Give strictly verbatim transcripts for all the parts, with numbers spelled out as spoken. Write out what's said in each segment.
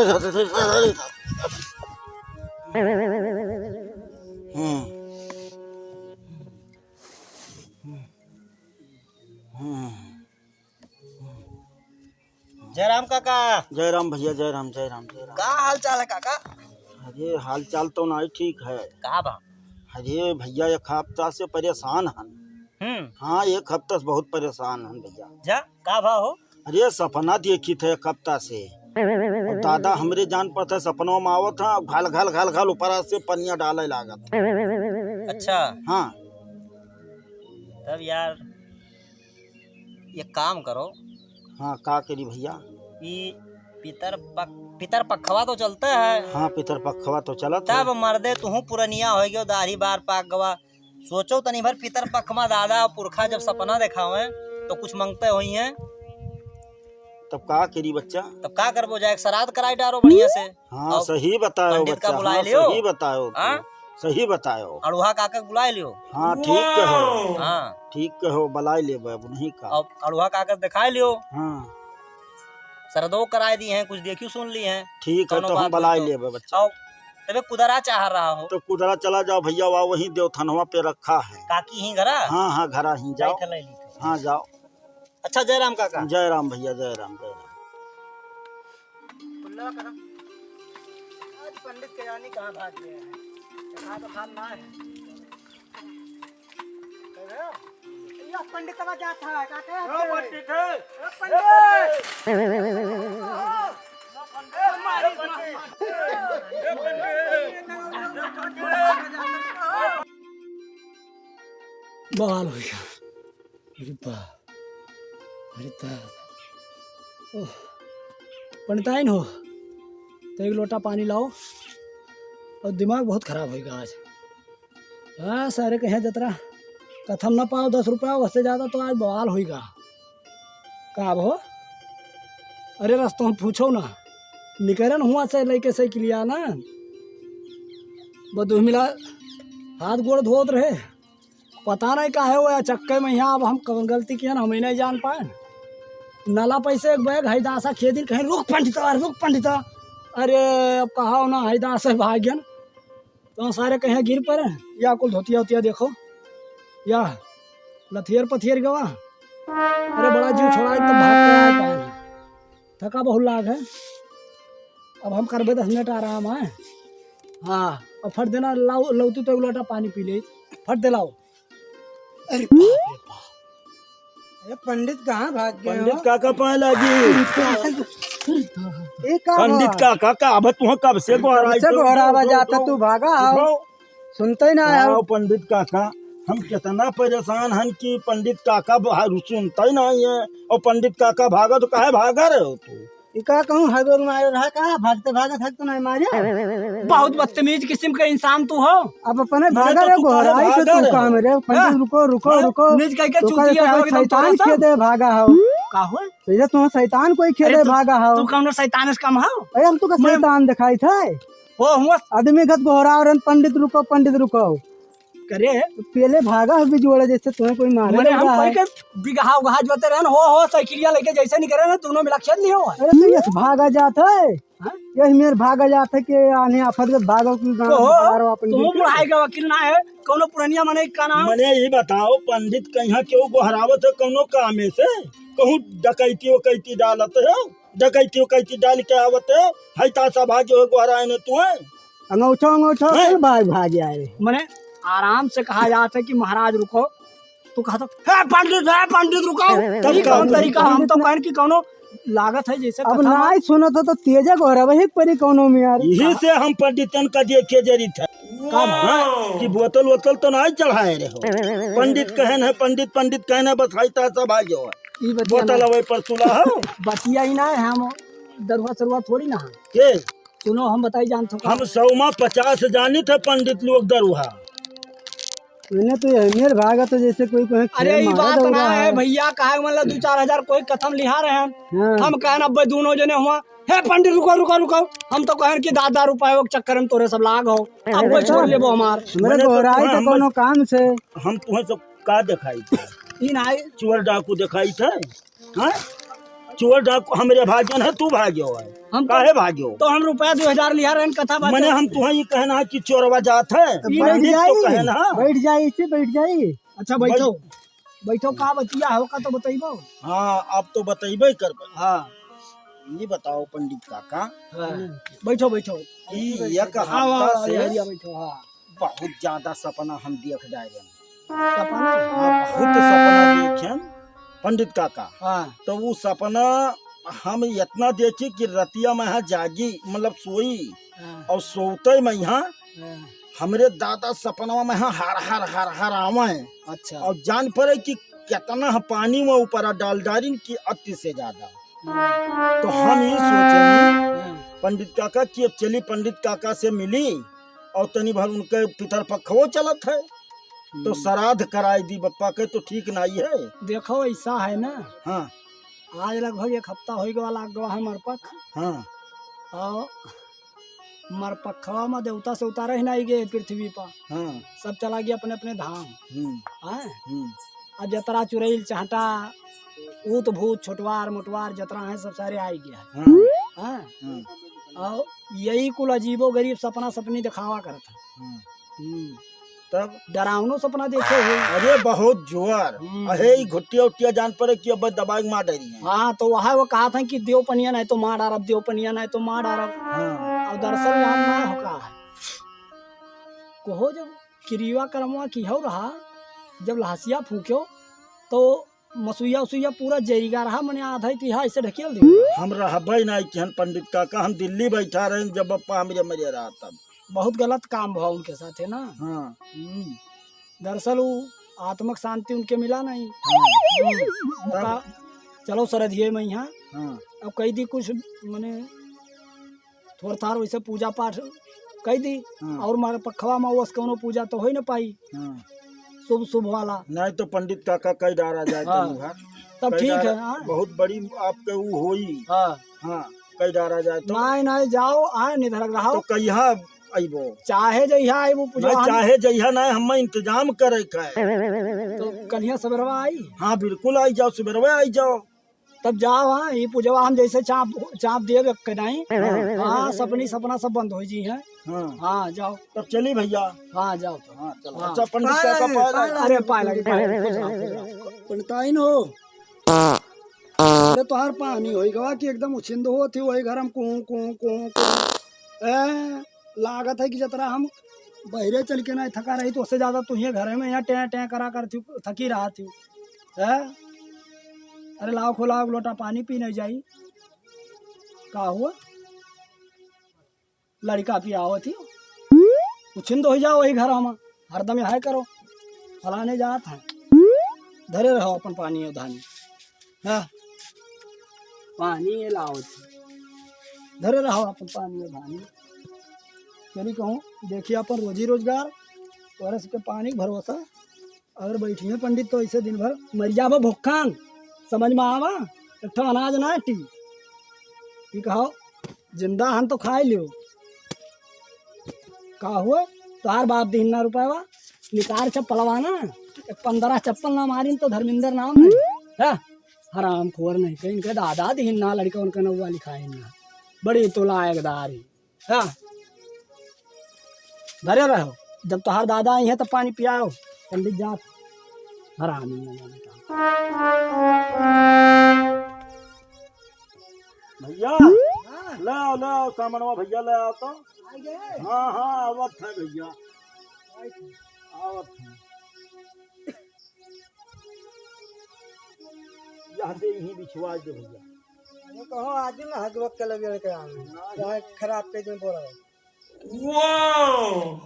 हम्म। हम्म। जय राम काका। जय राम भैया, जय राम, जय राम, जय राम। का हाल चाल है काका? अरे हाल चाल तो नाहीं ठीक है। का बा? अरे भैया एक हफ्ता से परेशान हन। हम्म। हाँ, एक हफ्ता से बहुत परेशान हन भैया। जा, का भा हो? अरे सपना देखी थे एक हफ्ता से। और दादा हमरे जान पड़त है सपनों में आवत है, घल घल घल घल ऊपर से पनिया डाले लागत। अच्छा। हाँ। तब यार एक काम करो। हाँ, का करी भैया? ई पितर पक-, पितर पखवा तो चलता है। हाँ, पितर पखवा तो चलत है। तब मर्दे तुहूँ पुरनिया होइ गयो, दाढ़ी बार पाक गवा। सोचो तनी भर पितर पखवा दादा और पुरखा जब सपना देखावे तो कुछ मंगते होइहैं। तब का करी बच्चा? तब का करबो, जाए एक श्राद्ध कराई डारो बढ़िया से। हाँ, और सही बतायो पंडित का बच्चा, बुलाए हाँ, लियो। सही बतायो तू, हाँ? सही बतायो। अड़ुहा काका के बुलाए लियो। हाँ, ठीक कहो। हाँ। ठीक कहो, बुलाए लेबे अब उन्हीं का। अब अड़ुहा काका के देखाए लियो। हाँ। श्राद्धो कराए दिहैं, कुछ देखियो सुन लिहैं। ठीक है, कौनो तो हम बात बुलाए होई तो। लेबे बच्चा। और तबे कुदरा चाह रहा हो। तो कुदरा चला जाओ भैया, वहाँ वहीं देवथनवा पे रखा है। काकी ही घरा? हाँ, हाँ, घरा ही जाओ। बैठल है, लिखल। हाँ, जाओ। अच्छा, जय राम काका। जय राम भैया, जय राम, जय राम। कुल्ला करा। आज पंडित के जानी कहाँ भाग गए हैं। कहाँ तो खान ना है। कह रहे हो? ये पंडित का जात है, का कहे हो? पंडित है। ओ पंडित। बवाल हो गया। अरे बा, अरे दादा। ओह, पंडिताइन हो, तो एक लोटा पानी लाओ। और दिमाग बहुत खराब होइगा आज। हाँ, सारे कहे जतरा कथम ना पाओ दस रुपया, उससे ज्यादा तो आज बवाल होइगा। का हो? अरे रस्तों पूछो ना, निकरन हुआ से लेके साइकिलिया ना, बदू मिला हाथ गोड़ धोत रहे। पता नहीं काहे वो चक्के में यहाँ अब हम कौन गलती किया ना, हम ही नहीं जान पाए। नला पैसे एक बैग है दासा खेदिन, कहे रुक पंडिता, रुक पंडिता। अरे अब कहा ना है दासा भाग्यन, तो सारे कहे गिर पड़े। या कुल धोतिया उतिया देखो, या लथियर पथियर गवा। अरे बड़ा जीव छोड़ा, एकदम भाग के आए पाए। थका बहुत लाग है। अब हम करबे दस मिनट आराम है। हाँ, अब फट देना लाओ, लौती तो एक लोटा पानी पी ले। फट दे लाओ। अरे बाप रे बाप। अरे पंडित कहाँ भाग गए पंडित हो? काका पाए लागी। ये का पंडित हुआ? काका का अब तू कब से गोहराई कब से तो गोहरावा तो जाता तो तू भागा हो। उठो। सुनते ही ना है। आओ पंडित काका, हम कितना परेशान हन कि पंडित काका बा-, सुनते ही नहीं है। और पंडित काका भागा तो काहे भागा रहे हो तू? ई का कहूँ, हगोर मारे रहा का, भागते भागत हक तो नहीं मारे। बहुत बदतमीज किस्म के इंसान तू हो। अब अपने भागा रे, गोहराई से तू काम रे। पंडित रुको, रुको, रुको। निज कह के तू चूतिया हो एकदम शैतान खेदे भागा हो। का हो? तो ये तू शैतान कोई खेदे भागा हो। तू कौनो शैतान से कम हो? अरे हम तो का शैतान दिखाई थे। हो, हुआ। आदमी गत गोहरा और पंडित रुको, पंडित रुको। करे। तो पहले भागा हो बिजोड़ा जैसे तुम्हें कोई मारे मने हम कोई के बिगहा उगहा जोते रहन, हो, हो, साइकिलिया लेके जैसे नहीं करे ना, दोनों मिला खेल लियो। अरे तो यस भागा जात है। हाँ? यस मेर भागा जात है कि आने आफत के भागो की गाँव ओहो, भागो अपन तू बिल्कुल। बुढ़ाई का वकील ना है, कौनो पुरनिया मने का नाम? मने ये बताओ, पंडित कहाँ क्यों गोहरावत है, कौनो कामे से? कहूँ डकैती वकैती डालत है, डकैती वकैती डाल के आवत है, है तासा भाग्य हो गोहराए ने तू है? अंगौछा, अंगौछा, हैं? चल भाग, भाग जा रे। मने आराम से कहा जात है कि महाराज रुको, तू कहत हो, "हे पंडित, हे पंडित, रुको।" तब ई का कौन बोली? तरीका? हम तो कहन कि कौनो लागत है जैसे अब कथा में। नाई सुनत हो तो तेजा गोहरा वही परी कौनो में यार। यही से हम पंडितन का देखे जरी था। का हाँ, कि बोतल वोतल तो नाई चढ़ाए रहे हो। पंडित कहन है, पंडित, पंडित कहन है, बस हाई ता सब आ जाओ। ई बतिया बोतल ना। अवे पर तुला हो। बतिया ही ना है, हम दरुआ सरुआ थोड़ी ना है। के? सुनो, हम बताई जानत हो का? हम सौ मा पचास जानित है पंडित लोग दरुहा। मैंने तो ये मेर भागा तो जैसे कोई, कोई अरे, खेल ई मारा बात दौड़ा ना है है। भैया, काहे मतलब दू चार हजार कोई कथम लिहा रहे हैं। हाँ। हम कहन अब्बे दोनों जने हुआ, "हे पंडित, रुको, रुको, रुको।" हम तो कहन कि दादा रुपये के चक्कर में तोरे सब लाग हो। अब्बे अरे छोड़ लेबो हमार। मेरे मने तो गोहराई तो हम कोनो काम से। हम तुम्हें सब का दिखाई थे? ई नाई। चोर डाकू दिखाई थे? हाँ? चोर डाकू हमरे भाग्यन है, तू भाग्यो है। हम काहे भाग्यो? तो हम रुपया दो हजार लिहा रहन, कथा बात मने है। हम तुहा ये कहना है कि चोरवा जात है, तो पंडित तो कहना है। बैठ जाई, इसे बैठ जाई। अच्छा, बैठो। बैठ- बैठो, का बतिया हो, का तो बतइबो। हाँ, अब तो बतइबे करबे। हाँ। ये बताओ पंडित काका। हाँ। बैठो, बैठो। कि एक आओ, आओ, हफ्ता से हरिया बैठो, हाँ। बहुत ज्यादा सपना हम देख डारेन। सपना? हाँ, बहुत सपना देखेन पंडित काका। हाँ। तो वो सपना हम इतना देखी कि रतिया में यहाँ जागी, मतलब सोई, हाँ। और सोते में यहाँ हाँ। हमरे दादा सपनवा में यहाँ हर हर हर हर आवे। अच्छा। और जान पड़े कि कितना पानी में ऊपर डाल डारिन कि अति से ज्यादा। हाँ। तो हम ये सोचे हाँ। पंडित काका कि अब चली पंडित काका से मिली और तनी भर उनके पितर पखवो चलत है, तो हम्म। श्राद्ध कराई दी बप्पा के, तो ठीक नाई है। देखो, ऐसा है ना, हाँ। आज लगभग एक हफ्ता होइ गवा, लाग गवा है मरपख। हाँ। और मरपखवा में देवता से उतारे ही नाई गए पृथ्वी पर। हाँ। सब चला गया अपने अपने धाम। हम्म। हाँ। हम्म। अब जतरा चुरैल चहटा, ऊत भूत, छोटवार मोटवार जतरा है, सब सारे आई गया है। हाँ। हाँ। हाँ। और यही कुल अजीबो गरीब सपना सपनी दिखावा करत है। हाँ। हम्म। तब? डरावनो सपना देखे हो। अरे बहुत जोर। हम्म। अहे, ई घुट्टिया उट्टिया जान पड़े कि अब दबाई के मार डरी है। हाँ, तो वह वो कहा था कि देव पनिया नहीं तो मार डारब, देव पनिया नहीं तो मार डारब। हाँ। और दरअसल यहाँ ना हो कहा है। कहो जब किरिया करमवा की हो रहा, जब लहसिया फूक्यो, तो मसुइया उसुइया पूरा जरिगा रहा, मने आधा ही तिहा ऐसे ढकेल दिया। हम रहबे नहीं किहन पंडित काका, हम दिल्ली बैठा रहे जब बप्पा हमरे मरे रहा तब। बहुत गलत काम भवा उनके साथ है ना। हाँ। हम्म। दरअसल वो आत्मक शांति उनके मिला नहीं। हाँ। हम्म। तब? उनका चलो सरधिये में यहाँ। हाँ। अब कही दी कुछ मने थोड़ थार वैसे पूजा पाठ कही दी। हाँ। और मरपखवा में वस कौनो पूजा तो हो ही ना पाई। हाँ। शुभ शुभ वाला। नहीं तो पंडित काका कई डारा जाए हाँ। तनु घर। तब कई ठीक डारा, है, हाँ। बहुत बड़ी आपके ऊ होई। हाँ। हाँ, कई डारा जाए तो। नहीं, नहीं, जाओ, आए निधरक रहो। तो कहिया अइबो? चाहे जइहा अइबो, पूजा नहीं, हम चाहे जइहा नहीं, हम इंतजाम करे का है। तो कलिया सबेरवा आई? हाँ, बिल्कुल आई जाओ, सुबेरवा आई जाओ। तब जाओ, हाँ, ये पूजवा हम जैसे चाप, चाप देब एक के नहीं। हाँ। हाँ, सपनी सपना सब बंद हो जी है। हाँ। हाँ, जाओ। तब चली भैया। हाँ, जाओ तो। हाँ, चलो। हाँ। अच्छा, पंडित पाए काका लागी, पाए पाए लागी। अरे, पाए लागी, पाए लागी, खुश रहो, खुश रहो। पंडिताइन हो। अरे, तोहार पानी होई गवा कि एकदम उछिंद होत ही, वही घर हम कूं, कूं, कूं, कूं। ए, लागत है कि जतरा हम बहिरे चल के ना थका रही, तो उससे ज्यादा तुहिए घरे में यहाँ टें, टें करा कर थी, थकी रहा थी। हैं? अरे लाओ, खोलाओ, एक लोटा पानी पी नहीं जाई। का हुआ? लड़का पियावत ही। उछिंद हो जाओ वही घर हम। हरदम यहाँ करो। फलाने जात हैं। धरे रहो अपन पानी और धानी। हाँ। पानी ये लावत ही। धरे रहो अपन पानी और धानी। चली कहूँ, देखिए अपन रोजी रोजगार, तोरे सबके पानी के भरोसा। अगर बैठी है पंडित तो ऐसे दिन भर मर जाबो भुक्खन। समझ में आवा? एक ठो अनाज ना टी। ई कहो, जिंदा हन तो खाए लियो। का हुआ? तोहार बाप दिहिन ना रुपयवा, निकार चप्पलवा ना, एक पंद्रह चप्पल ना मारिन तो धर्मेंद्र नाम नहीं। हाँ? हराम खोर नहीं, कहीं इनके दादा दिहिन ना, लड़का उनका नौवा लिखाइन ना। बड़ी तो लायकदार ही। हाँ। धरे रहो। जब तोहार दादा आई है तब पानी पियाओ। पंडित जात। हरामी ना जाने का। भैया, हाँ। ले आओ, ले आओ, सामनवा भैया ले आओ तो। आ गए? हाँ, हाँ, आवत है भैया। आवत है। यह दे, यहीं बिछवा दे भैया। वो कहो, आज ना हगवत के लगे लेके आवे। हाँ। चाहे खराब के दिन बोला। वाओ!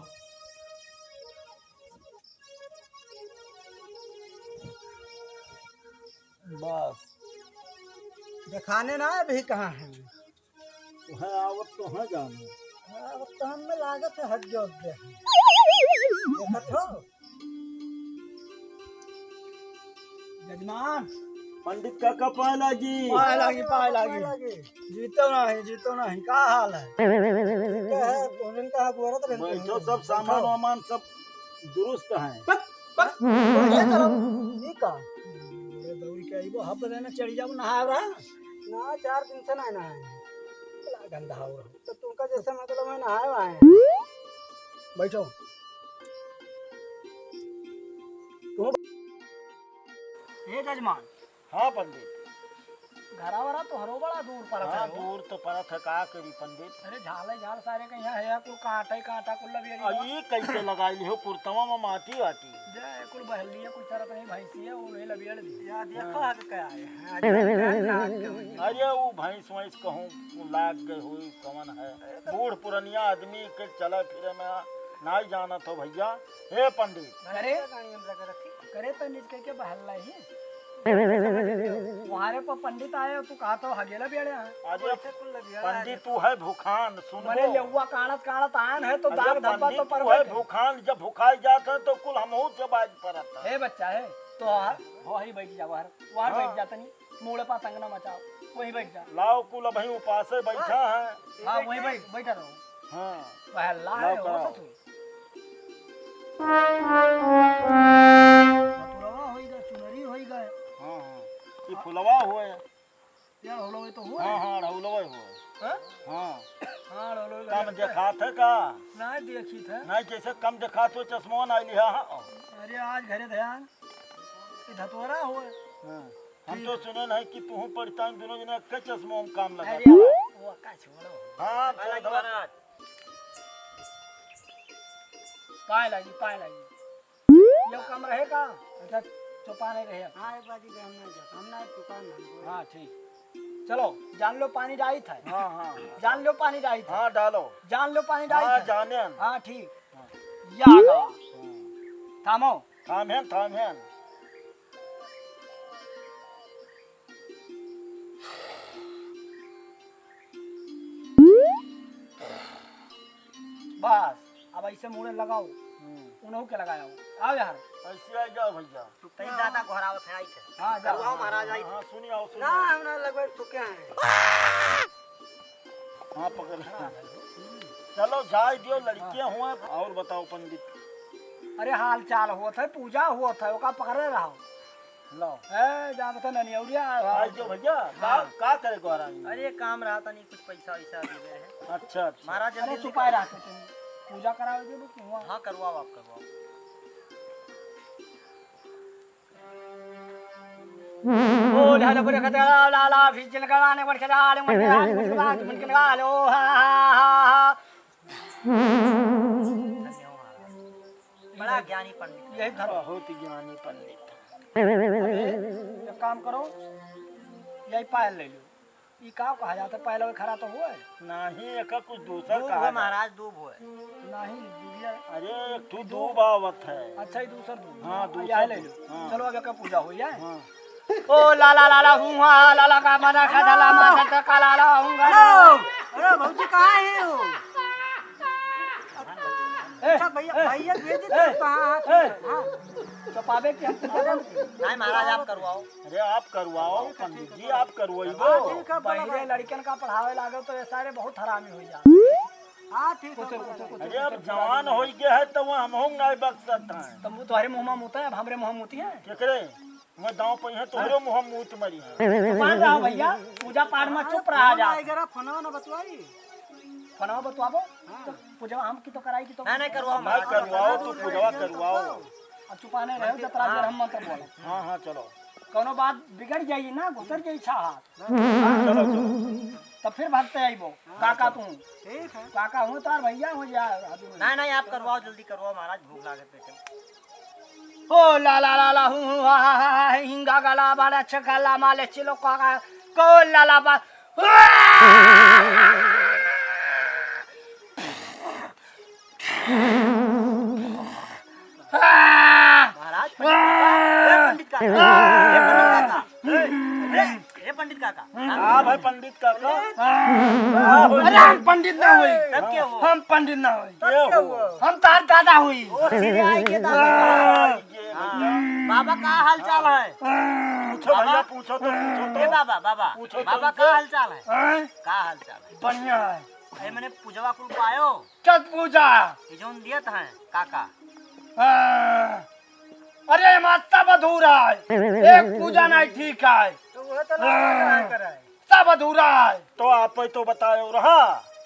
बस। दिखाने ना अभी कहाँ है? वह आवत तो है जानो। आवत तो हमें लागत है हट जो दे। देखत हो? जजमान। पंडित काका पाए लागी। पाए लागी, पाए लागी। जीतो नहीं, जीतो नहीं, का हाल है? ठीक है, उन्हन का गोरत रहते हैं। बैठो, सब सामान वामान सब दुरुस्त है। बक, बक। ये करो, ये का? ये दौड़ के आइबो, हब देना चढ़ जाओ, नहाए रहा। ना, चार दिन से ना नहाए हैं। बड़ा गंदा हो रहा। तो तुमका जैसे मतलब है नहाए आए हैं। बैठो। तुम हे जजमान। हाँ पंडित। घरा वरा तोहरो बड़ा दूर परत हाँ, है हो। दूर तो परत है, का करी पंडित? अरे झाले झाल सारे के यहाँ है, कुल कांटा ही कांटा, कुल लबियरी आ, बा। ई कैसे लगाई लिहो कुर्तवा में माटी वाटी? जे कुल बहलिया, कुल चरत नहीं भैंसिया, उन्हें लबियड़ दी। या देखो हाँ। आगे क्या है। हाँ, अरे वो भैंस वैंस कहूँ लाग गए हुई कवन है? बूढ़ पुरनिया आदमी के चले फिरे में नाई जानत हो भैया। हे पंडित। करे? करे तो निज के, के बहल्ला ही। वहारे पर पंडित आए, तू कहा तो हगेला बेड़े हैं। अरे वैसे कुल लगिया पंडित, है। तू है भूखान, सुन मने लो। लेउआ काढ़त काढ़त आन है तो अरे दाग धब्बा पंडित, तो तू परबे है करे। भूखान, जब भुखाई जात है तो कुल हमहू से बाज परत है। हे बच्चा है, तो आ, हो ही बैठ जा बाहर, बाहर हाँ। बैठ जा तनी, मूड़े पा तंगना मचाओ, वही बैठ जा। लाओ कुल अबहीं उपासे बैठा है। हाँ, वही बैठ, बैठा रहो। हाँ। पहला लाओ है, हो कराओ। ससुर। धतुरवा होई गए, चुनरी होई गए। हाँ, हाँ। ये फुलवा हुए। या होलो तो हुए। हाँ, हाँ, अड़हुलवा हुए। हाँ? हाँ। हाँ, अड़हुलवा कम हुए। देखात है का? नहीं देखी था। नहीं, जैसे कम देखात हो, चश्मा ना लिहा, हाँ। अरे, आज घरे ध्यान। ये धतुरा हुए। हाँ। हम ठीक। तो सुने नहीं कि तुहू पढ़ता दोनों जने के चश्मा में काम लगा अरे, था। वो का छोड़ो। हाँ, पाए लागी चलो। महाराज। पाए लागी, पाए लागी। यो काम रहे का? अच्छा, चुपा नहीं रहे। हाँ, एक बाजी के हम ना जात, हम ना चुपा ना। हाँ, ठीक। चलो, जान लो पानी डाइट है। हाँ, हाँ। जान लो पानी डाइट है। हाँ, डालो। जान लो पानी डाइट हाँ, है। जाने हम। हाँ, ठीक। हाँ। या आगा। हाँ। थामो। थामेन, थामेन। बस, अब ऐसे मुड़े लगाओ, हम्म। उन्हों के लगाओ। आओ यार। ऐसे आ जाओ भैया। तई दादा घोरावत है, आई थे। हाँ, जाओ। करवाओ महाराज, आई थे। हाँ, सुनिए, आओ, सुनिए। ना, हम ना लगवाए, तो क्या है? हाँ, पकड़। चलो, जाए दियो, लड़कियां हुआ। और बताओ पंडित। अरे, हाल चाल होत है, पूजा होत है, ओका पकड़े रहो। लो। ए, जा बता ननियौरिया। आज जो भैया, का, हाँ। का करे को आ रहा है? अरे, काम रहा था नहीं, कुछ पैसा वैसा दे रहे हैं। अच्छा, अच्छा। महाराज, जल्दी अरे, जल्दी छुपाए करो। रहा था तुम। पूजा करावे दे, बस हुआ। हाँ, करवाओ, आप करवाओ। ओ, ला, ला, बड़े खतरा, ला, ला, फिर चल गड़ा, ने बढ़ के ला, ले, बढ़ के ला, ले, बढ़ के ला, ले, बढ़ के ला, ले, ओ, हा, हा, हा, हा। बड़ा ज्ञानी पंडित। यही धरो। बहुत ज्ञानी पंडित। अरे, एक काम करो, यही पायल ले लो। ई का कहा जाता है, पायल खरा तो हुआ है? नहीं, एका कुछ दूसर दूब कहा हुआ जाता। महाराज, दूब हुआ है। नहीं, दूबिया। अरे, एक ठो दूब आवत है। अच्छा, ये दूसर दूब। हाँ, हाँ, दूसर यह ले दूब। लो। हाँ। चलो, अब एका पूजा हो जाए। हाँ। ओ लाला लाला हुआ, लाला का मना खा, लाला मना खा, का लाला हुआ। हेलो, अरे भौजी, कहाँ है हो? ए, अच्छा, भैया, ए, भैया भेज दे, ए, तो कहाँ, हाँ, ठीक ए। है, हाँ। चपावे के हम अरे, नहीं, महाराज, आप करवाओ। अरे, आप करवाओ, पंडित जी, आप करवाइबो। हाँ, ठीक है, बोला बहिरे भाई। लड़कन का पढ़ावे लागो, तो ये सारे बहुत हरामी हो जाते। हाँ, ठीक है, कुछ, बोला कुछ, भाई। कुछ, अरे, अब कुछ जवान हो गया है, तो वो हम होंगे नहीं बख्शत हैं। तब वो तुम्हारे मुँह में मुता है, अब हमरे मुँह में मुती है। केकरे? मैं दाँव पे है, तोहरे मुँह में मूत मरी है। चुप रहा भैया, पूजा पाठ में चुप रहा जा। फोन आई गरा, फोनवा ना बतवाई। फोनवा बतवाबो? हाँ। तो पूजवा हम की तो कराई की तो नहीं, नहीं, करवाओ, नहीं, महाराज। करवाओ, तू पूजवा करवाओ। अब चुपाने रहो, जतरा देर हम मंत्र बोलो। हाँ, हाँ, चलो। कौनो बात बिगड़ जाई ना, गुजर जाई छाहात। हाँ, चलो, चलो। तब फिर भगते आइबो। हाँ, काका चलो। तू। ठीक है। काका हूँ तार भैया हो जा। नहीं, नहीं, आप करवाओ, जल्दी करवाओ महाराज, भूख लागत पेटे। ओ ला ला ला ला, हूँ, हूँ, हा, हा, हा, हा, हिंगा गला, बाड़ा छका, ला, माले, चिलो, काका, को ला ला बा। महाराज, पंडित काका, ए, पंडित काका, ए, पंडित काका, ए, ए, ए, पंडित काका। हाँ भाई, पंडित काका। अरे, हम पंडित ना होई। तब क्या हुआ? हम पंडित ना होई। तब क्या हुआ? हम तार दादा होई। ओ, सीधे आई के दादा। हाँ। हाँ। बाबा, का हाल चाल है? पूछो भैया, बाबा। पूछो तो, पूछो तो। ए बाबा, बाबा, पूछो तो बाबा, उनसे। का हाल चाल है? हाँ? का हाल चाल है? बढ़िया है। ए, मैंने पूजवा कुल पायो? छठ पूजा। ये जोन दियत है, काका। हाँ। अरे, माता बधूरा है। एक पूजा नहीं ठीक है। तो वह तो लगा हाँ। रहा है, करा है। सब अधूरा है। तो आप ही तो बताओ रहा।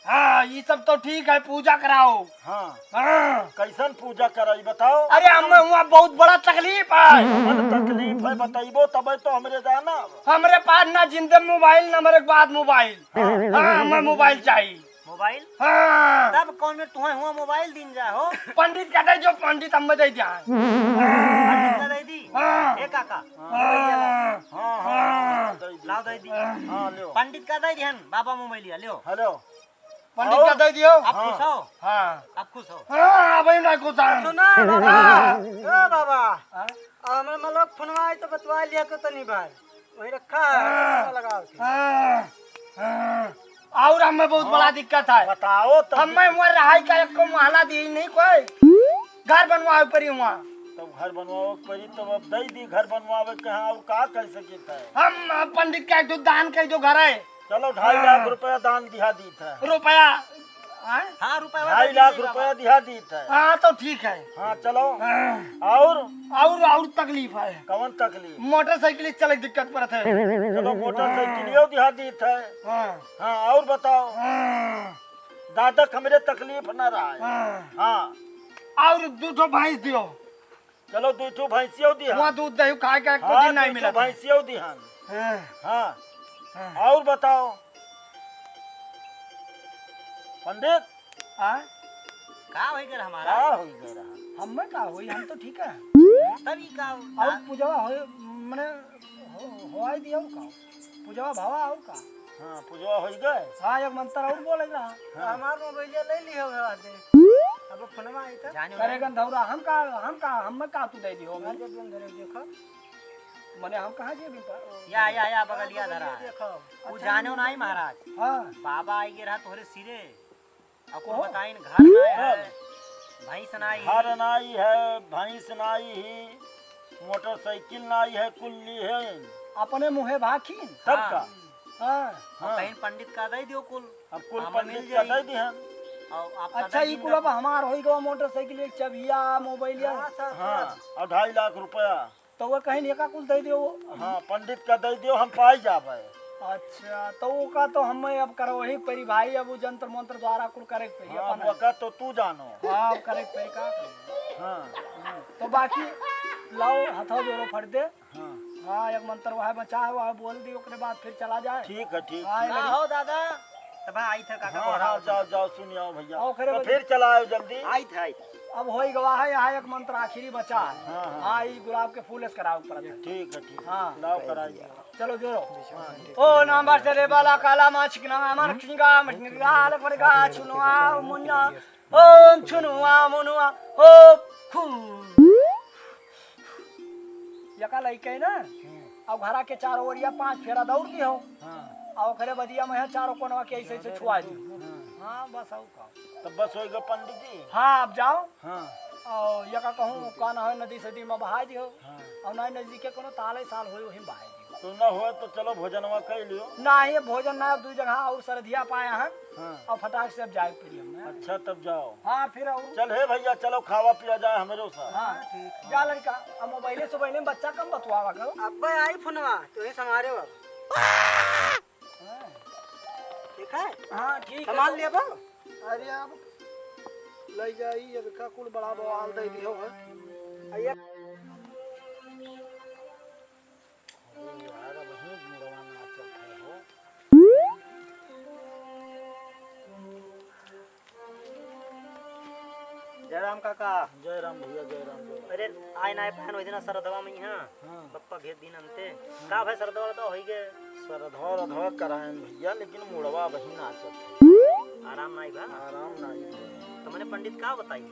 हाँ, ये सब तो ठीक है, पूजा कराओ। हाँ। हाँ। कैसन पूजा कराई बताओ? अरे, हमें हुआ बहुत बड़ा तकलीफ है। कवन तकलीफ है बताइबो तबे तो हमरे जाना। हमरे पास ना जिंदे मोबाइल, ना हमरे बाद मोबाइल। हाँ। हाँ, हमें मोबाइल चाहिए। मोबाइल? हाँ। तब कौन में तुम्हें हुआ मोबाइल दिन जा हो? पंडित का दे जो पंडित हमें दे दिया। पंडित का दे दी? हाँ। ए काका। हाँ। हाँ, हाँ। लाओ दे दी। हाँ, लियो। पंडित का दे दिहन, बाबा मोबाइल लिया, लियो। हेलो। पंडित का दे दियो। आप खुश हो? हाँ। आप खुश हो? हाँ, अबे ना खुश हम। सुना बाबा। हाँ। ओ बाबा। हाँ? अब हमारे मलोक फोनवा आई तो बतवा लिया तो तनी बार। वही रखा है, हाँ। लगाओ। हाँ। हाँ। और हमें बहुत हाँ। बड़ा दिक्कत है। बताओ तो। हमें हुआ रहाई का एक को महला दी नहीं कोई। घर बनवावे पड़ी हुआ। तब घर बनवावे पड़ी, तब अब दे दी घर बनवावे के, हाँ, और का कर सके थे? हम, हम पंडित का एक ठो दान कह दो घर है। चलो, ढाई लाख हाँ। रुपया दान दिहा दीत है। रुपया? हाँ? हाँ, रुपया ढाई लाख रुपया दिहा दीत है। हाँ, तो ठीक है। हाँ, चलो। हाँ। और? और, और तकलीफ है। कौन तकलीफ? मोटरसाइकिल चले दिक्कत पड़त है। चलो, मोटरसाइकिल यो दिहा दीत है। हाँ। हाँ, और बताओ। हाँ। दादा, हमरे तकलीफ न रहा है। हाँ। हाँ। और दू ठो भैंस दियो। चलो, दू ठो भैंसियो दिहन। वहाँ दूध दही खाए का एको हाँ, दिन नहीं दू ठो मिला था। भैंसियो दिहन। हाँ। हाँ। हाँ। और बताओ। पंडित। हाँ? का होई गर हमारा? का होई गर? हमें का होई, हम तो ठीक है। तब ई का और पूजवा होई, मने हो-, होआई दिया का? पूजवा भावा और का? हाँ, पूजवा होई गए। हाँ, एक मंत्र और बोले रहा। हाँ। हमार मोबाइलिया ले लिहो है बाटे। अब फोनवा आई था। जाने करे वाला। गंधौरा, हम का, हम का, हम का तू दे दियो? अरे, जब अंदर देखो। मने हम कहाँ जेबी पर? या, या, या, बगलिया हाँ, धरा। बगलिया देखो। उ अच्छा, जाने नहीं महाराज। हाँ। बाबा आई गे रहा तोहरे सिरे। अब कुल ओ। बताइन, घर नाई है, हाँ। भैंस नाई घर है। नाई है, भैंस नाई ही, मोटरसाइकिल नाई है, कुल ली है। अपने मुँहे भाखिन। तब हाँ। का? हाँ। अब हाँ। कहीं पंडित का दे दियो कुल। अब कुल हम पंडित मिल का जाई। दे दिहन। और आपका अच्छा, दादी ई कुल अब हमार होई गवा, मोटरसाइकिल, एक चबिया, मोबाइलिया। हाँ, सब, हाँ, सब। और ढाई लाख रुपया। तो वो कहीं एका कुल दे दियो। हाँ, पंडित का दे दियो, हम पाई जाबे। अच्छा, तो ओका तो हमें अब करवही परी भाई, अब उ जंत्र मंत्र द्वारा कुल करे के परी हाँ, अपन। ओका तो तू जानो। हाँ, अब करे के परी, का करी? हाँ। हम्म, तो बाकी लाओ, हथवा जोड़ो फट दे। हाँ। हाँ, एक मंत्र वह बचा है, वह बोल दी, ओकरे बाद फिर चला जाए। ठीक है, ठीक, हाँ, ठीक। ये का लड़ी। हो दादा? तब आई थे काका हाँ, बोला हाँ, होता। जाओ, जाओ, सुन आओ भैया। हाँ, ओकरे तो बाद फिर चला आयो जल्दी। आई थे, आई थे। अब होई गवा है, यहाँ एक मंत्र आखिरी बचा है। हाँ, हाँ। हाँ, ई गुलाब के फूल से करावे पड़त है। ठीक है, ठीक है। हाँ। लाओ, कराई दियो। चलो, जोड़ो। हाँ, ठीक। ओम नमः सर्वे बाला काला माँ छिकना माँ मन खिंगा मटनिगा लकड़गा छुनुआ मुन्ना। ओम छुनुआ मुनुआ। ओम खू। यका लइके ना, हम्म। अब घरा के चारों ओरिया पाँच फेरा दौड़ दिहो। हाँ। और ओकरे बदिया में है चारों कोनवा के ऐसे ऐसे छुआ दी। हाँ। हाँ, बस और का। तब बस होइगा पंडित जी। हाँ, अब जाओ। हाँ। और यका कहूँ, का ना हो, नदी सदी में बहाई दिहो। हाँ। और ना नजदीके कोनो ताले साल होई, वहीं बहाई दिहो। तो ना हो तो चलो भोजनवा कर लियो। ना, ये भोजन ना, अब दू जगह और सरधिया पाया है। हाँ। और फटाक से अब जाए पड़ी हमें। अच्छा, तब जाओ। हाँ, फिर और चल हे भैया, चलो खावा पिया जाए हमरो साथ। हाँ, ठीक। जा लड़का, अब मोबाइले सोबाइले में बच्चा कम बतुआवा करो। अब्बे आई फोनवा, तू ही संभारे अब। हाँ। ठीक है? हाँ, ठीक है। संभाल लिया बा। अरे अब ले जाई, अब का कुल बड़ा बवाल दे दियो है। अरे यार, वहीं मुड़वा नाचत है हो। जय राम काका। जय राम भैया, जय राम, जय राम। अरे, आए ना आए पहन, वही दिना सरदवा में यहाँ। हाँ। पप्पा भेज दिन अंते। हाँ। का भाई सरदवा तो होई गए? सरदवा रधवा करायन भैया, लेकिन मुड़वा वही नाचत है। आराम नाई बा? आराम नाई बा। तो मैंने पंडित का बताई?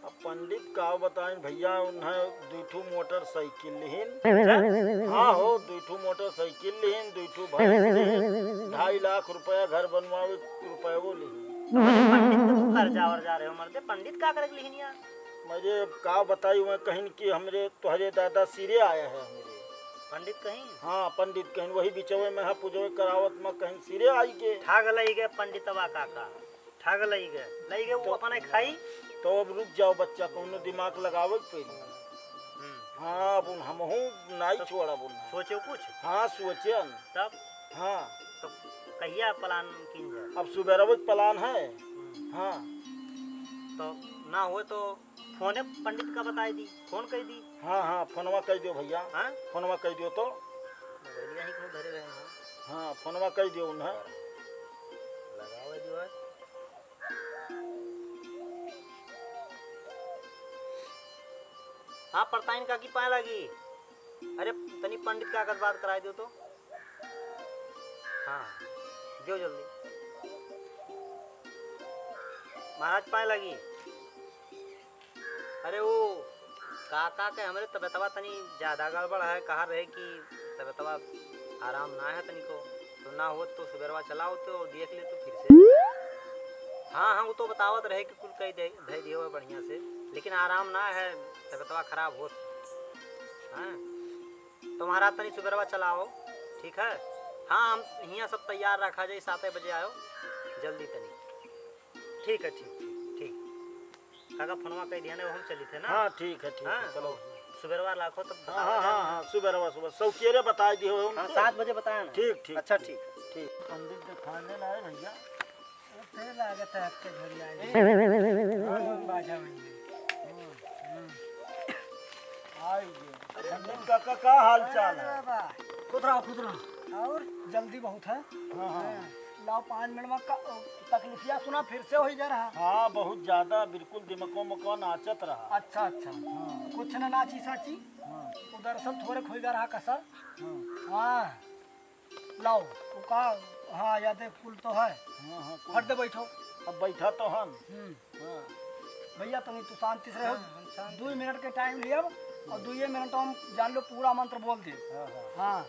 अब पंडित का बताइन भैया, उन्हें दुई ठो मोटरसाइकिल लिहिन। अच्छा? हाँ हो, दुई ठो मोटरसाइकिल लिहिन, दुई ठो भैंस लिहिन, ढाई लाख रुपया घर बनवावे रुपया वो लिहिन। तो मैंने पंडित को तू कर्जा वर्जा रहे हो मरते, पंडित का करे के लिहिन यार? मरे अब का बताई, मैं कहिन कि हमरे तोहरे दादा सिरे आया है हमरे। पंडित कहीं? हाँ, पंडित कहीं, वही बिचवे में है, पूजवे करावत में कहीं सिरे आई के। ठग लई गए पंडितवा काका। ठग लई गए, लई गए, वो तो, अपने खाई। तो अब रुक जाओ बच्चा, कौनो दिमाग लगावे के पड़ी। हम्म। हाँ, अब उन हमहू नाई तो छोड़ा बोल। सोचे कुछ? हाँ, सोचे न। तब? हाँ। तो कहिया plan कीन जाए? अब सुबेरवे के plan है। हम्म। हाँ। तो ना होए तो फोने पंडित का बताई दी, फोन कइ दी। हाँ, हाँ, फोनवा कइ दियो भइया। हाँ? फोनवा कइ दियो तो। मोबाइल यहीं कहूँ धरे रहे हैं। हाँ, फोनवा कइ दियो उन्हें। लगावे दियो है। हाँ, परताइन काकी पाए लागी। अरे, तनी पंडित का आगे बात कराई दियो तो। हाँ, दियो जल्दी। महाराज पाए लागी। अरे, वो काका के हमरे तबियतवा तनी ज्यादा गड़बड़ है, कहा रहे कि तबियतवा आराम ना है तनिको, तो ना हो तो सुबेरवा चला होते और देख ले तो फिर से। हाँ, हाँ, वो तो बतावत रहे कि कुल कई दे, धई दियो है बढ़िया से, लेकिन आराम ना है, तबियतवा खराब होत। हाँ, तो महाराज तनी सुबेरवा चलाओ, ठीक है? हाँ, हम हियाँ सब तैयार रखा जाए, सात बजे आयो, जल्दी तनी। ठीक है, ठीक, ठीक, ठीक। काका, फोनवा कइ दिया ना, हम चली थे ना। हाँ, ठीक है, ठीक है, हाँ? चलो। सुबेरवा लाखो तब हाँ, बता हाँ, देना। हाँ, हाँ, सुबेरवा, सुबह सौकेरे बताई दियो उनके। सात बजे बताया ना। ठीक, ठीक, अच्छा, ठीक। ठीक। पंडित दिखाने लाए भइया। फिर लागत है आपके घर आए। हाँ, बाजा मंडी। हम्म, हम्म। आई गए। पंडित काका, का हाल चाल है? अरे बाबा। खुश रहो, खुश रहो। और जल्दी बहुत है। हाँ, हाँ। हाँ। लाओ, पाँच मिनट में का, तकलीफिया सुना, फिर से होई जा रहा। हाँ, बहुत ज्यादा, बिल्कुल दिमको मको नाचत रहा। अच्छा, अच्छा। हाँ। कुछ ना नाची साची। हाँ। वो दरअसल थोड़े खोई जा रहा कसर। हाँ। हाँ। लाओ, वो का, हाँ, या देख, कुल तो है। हाँ, हाँ, कुल। फट दे बैठो। अब बैठा तो हम। हम्म। हाँ। भइया, तनी तू शांति से रहो। हाँ, हम शांति दुई से। मिनट के टाइम लियब और दुइये मिनट हम जान लो पूरा मंत्र बोल दे। हाँ, हाँ। हाँ।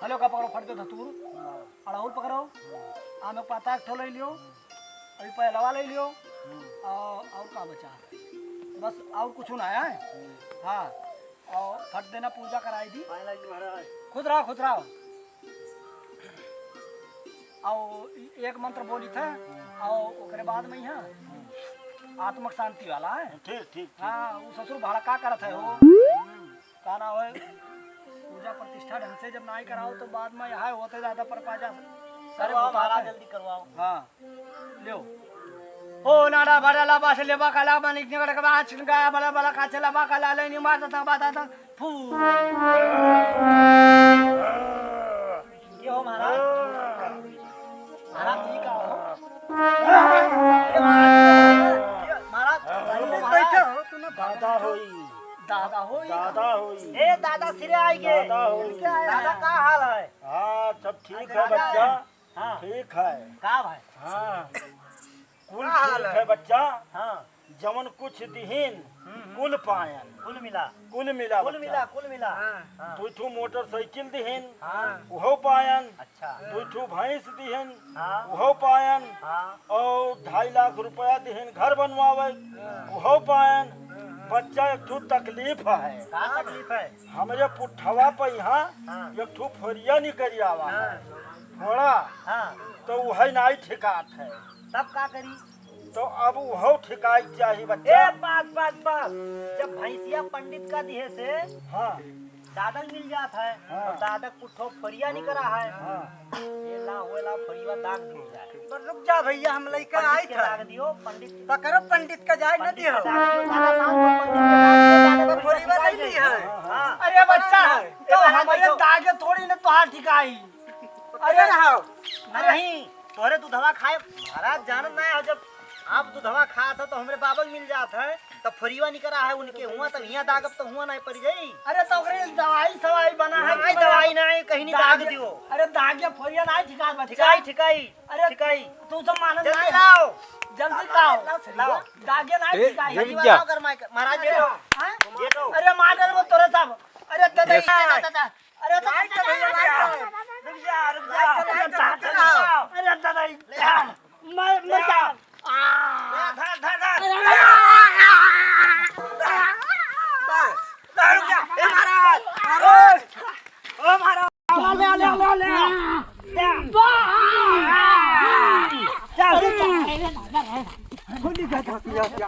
हलो का पकड़ो, फट दे धतूर। हाँ। अड़हुल पकड़ो। हाँ। आमे पत्ता एक ठो ले लियो। हम्म। अभी पहलवा ले लियो। हम्म। और, और का बचा? बस और कुछ ना है। हम्म। हाँ। और फट देना पूजा कराई दी। पाए लागी महाराज। खुश रहो, खुश रहो। और एक मंत्र बोली था, और ओकरे बाद में यहाँ आत्मक शांति वाला है। ठीक, ठीक, ठीक। हाँ, वो ससुर भड़का करत है वो। का ना होए, पूजा प्रतिष्ठा ढंग से जब नाई कराओ तो बाद में यहाँ होते ज्यादा परपा जा। अरे करवाओ होता महाराज, है। जल्दी करवाओ। हाँ। ल्यो। ओ नाड़ा बड़ा लबा से लेबा कला मानिक निकल के बाहर छिनका बड़ा बड़ा काचे लबा कला ले नी मारता था बाता था फू। ये हो महाराज। महाराज जी का हो? अरे महाराज, महाराज, पंडित बैठे हो, तू ना दादा होई। दादा होई। दादा होई। ए दादा सिरे आई गे। दादा होई। क्या है? दादा का हाल है? हाँ, सब ठीक है बच्चा। हाँ। ठीक है। का भाई? हाँ। कुल का हाल ठीक है? है बच्चा। हाँ। जवन कुछ दिहिन, हम्म, हम्म। कुल पायन। कुल मिला। कुल मिला कुल बच्चा। मिला, कुल मिला। हाँ। हाँ। दुई ठो मोटरसाइकिल दिहिन, हाँ। उहो पायन। अच्छा। दुई ठो भैंस दिहिन, हाँ। उहो पायन। हाँ। और ढाई लाख रुपया दिहिन घर बनवावे, हाँ। उहो पायन। हाँ, हाँ। बच्चा एक ठो तकलीफ है। का तकलीफ है? हमरे पुट्ठवा पे यहाँ हाँ। एक ठो फोरिया निकरी आवा है। हाँ। फोड़ा। हाँ। तो वही नाई ठिकात है। तब का करी? तो अब वहो ठिकाई चाही बच्चा। ए, बस, बस, बस। जब भैंसिया पंडित का दिहे से हाँ। दादक मिल जात है, हाँ। तो दादक पुट्ठो फोरिया निकरा है। हाँ। ये ला, वो ला, फोरिया दाग दी जाए। पर रुक जा भैया, हम लइका पंडित आई के था। दाग दियो, पंडित। पकड़ो पंडित का जाए न पंडित दियो। के दाग दियो, दादा साहब को पंडित के दाग दियो, दादा तो फोरिया नहीं ली है। हाँ। अरे बच्चा, हाँ। तो ए, हमारे बैठो। दागे थोड़ी ना तोहार ठिकाई। अरे रहो। नहीं, तोहरे दूधवा खाए, महाराज जानत ना हो, जब आप दूधवा खात हो तो हमरे बाबा के मिल जात है, तो फोरिया निकरा है उनके हुआ, तब हियाँ दागब तो हुआ नहीं पड़ जाई। अरे तो ओकरे दवाई सवाई बना है, नहीं, दवाई नहीं, कहीं नहीं दाग दाग दियो। अरे दाग या फोरिया नहीं ठिकाई बच्चा। ठिकाई, ठिकाई, अरे ठिकाई। तू तो मानत जल्दी नहीं। लाओ। जल्दी लाओ। लाओ। दाग या नहीं ए, ठिकाई। ये फोरिया क्या? लाओ कर माइक, महाराज ये लो। हाँ? ये लो। अरे मार डाल वो तोरे सब। अरे दादा, ये दादा, दादा। अरे तो लाइट तो भैया, लाइट तो। रुक जा, रुक जा। लाइट तो, लाइट तो, लाइट तो। अरे दादा, ले आ। मैं, मैं ले आ। क्या? ले आ, धर, धर, धर। अरे, ले आ। ले आ, रुक जा। ए महाराज, महाराज। ओ महाराज। ले आ, ले आ, ले आ, ले आ। ले आ। ले आ। खोल दी, जा, जा, जा, जा।